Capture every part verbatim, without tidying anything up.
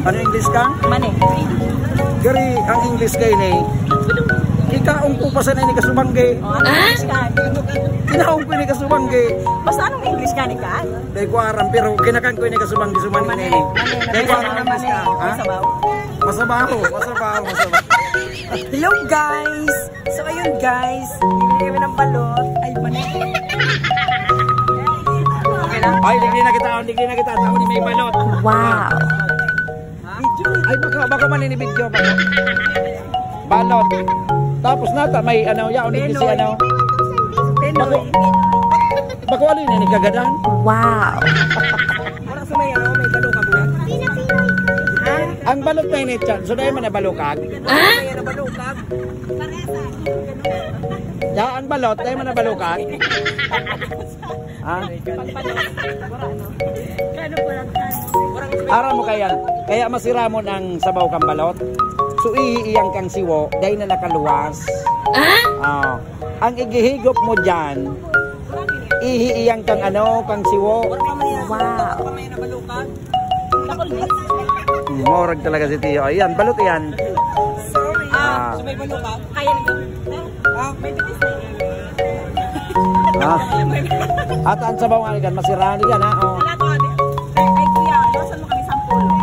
Ano English ka? Mani. Gari, ang English ka ini. Ikaw ang pupasan na ini kasubanggi. Oh, ano English ka? Kinaon ko ini kasubanggi. Basta anong English ka ni ka? Dahil ko aram, pero kinakan ko ini kasubanggi, sumani na ini. Dahil ko aram ang English ka. Ha? Sabaw. Masabaw, masabaw, masabaw. Hello guys! So ayun guys, bibili kami ng balot. Ay, mali. Okay lang. Ay, digdi na kita, oh, digdi na kita. Tao ni may balot. Wow. Ay, baka, baka man ini video ba? Balot. Tapos nata may ano, yaon ni si ano. Penoy. Bako, bako ano yun, ini kagadan? Wow. Wala sa may ano, may balukag na. Ha? Ang balot na ini, Chan. So, dahil man nabalukag? Wala sa may ano, balukag. Ya, ang balot, dahil man nabalukag? Ha? Aram mo kaya, kaya masiramon ang sabaw kang balot. So, ihiiyang kang siwo, dahil na nakaluwas. Ah? Ang igihigop mo dyan, ihiiyang kang ano, kang siwo. Wow. Morag talaga si Tiyo. Ayan, balot yan. Sorry. Ah. Sabay balot ka? Kaya nito. Ah, may bilis na yan. Ah. At ang sabaw nga yan, masiraan yan, ha? Oh. Wala ko, adi. Ay, ay, kuya, iwasan mo kami sampulo.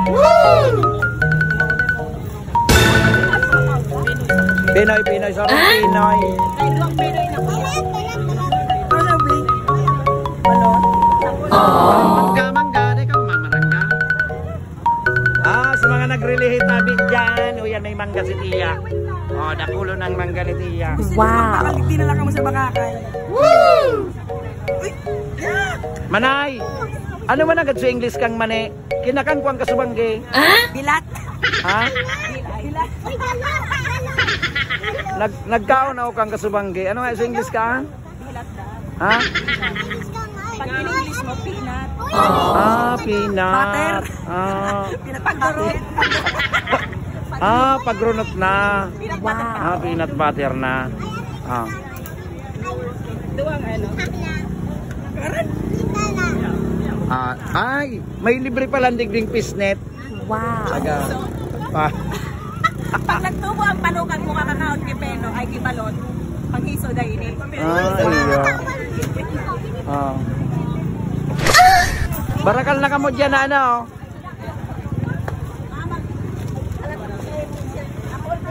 Pinoy, Pinoy, sa Pinoy. Ay, duwang Pinoy na po. Ano, Bi? Balot? Mangga, mangga, di ka mamarangga. Ah, sa mga nagrilihi tabi dyan, uyan, may mangga si Tiya. Oh, dakulo ng mangga ni Tiya. Wow. Hindi na lang kamo sa Boracay. Manay, ano man agad sa English kang mani? Kinakan ko ang kasubanggi. Bilat. Ha? Bilat. Nag nagkaon ako kang kasubanggi. Ano nga sa English ka? Bilat daw. Ha? Pag in English mo, peanut. Ah, peanut. Butter. Ah. Peanut butter. Ah, pagrunot na. Peanut butter. Wow. Ah, peanut butter na. Ah. Duwang ano? Ah, ay, may libre palang digding pisnet. Wow. Taga, pa. Pag nagtubo ang panukan mo, kakakaon kay Peno, ay kibalot. Paghiso na ini. Ah, iya. Ah. Barakal na kamo dyan na ano.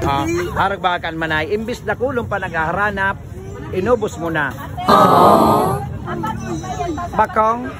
Ah, harag ba kan manay? Imbis na kulong pa naghaharanap, inubos mo na. Bakong?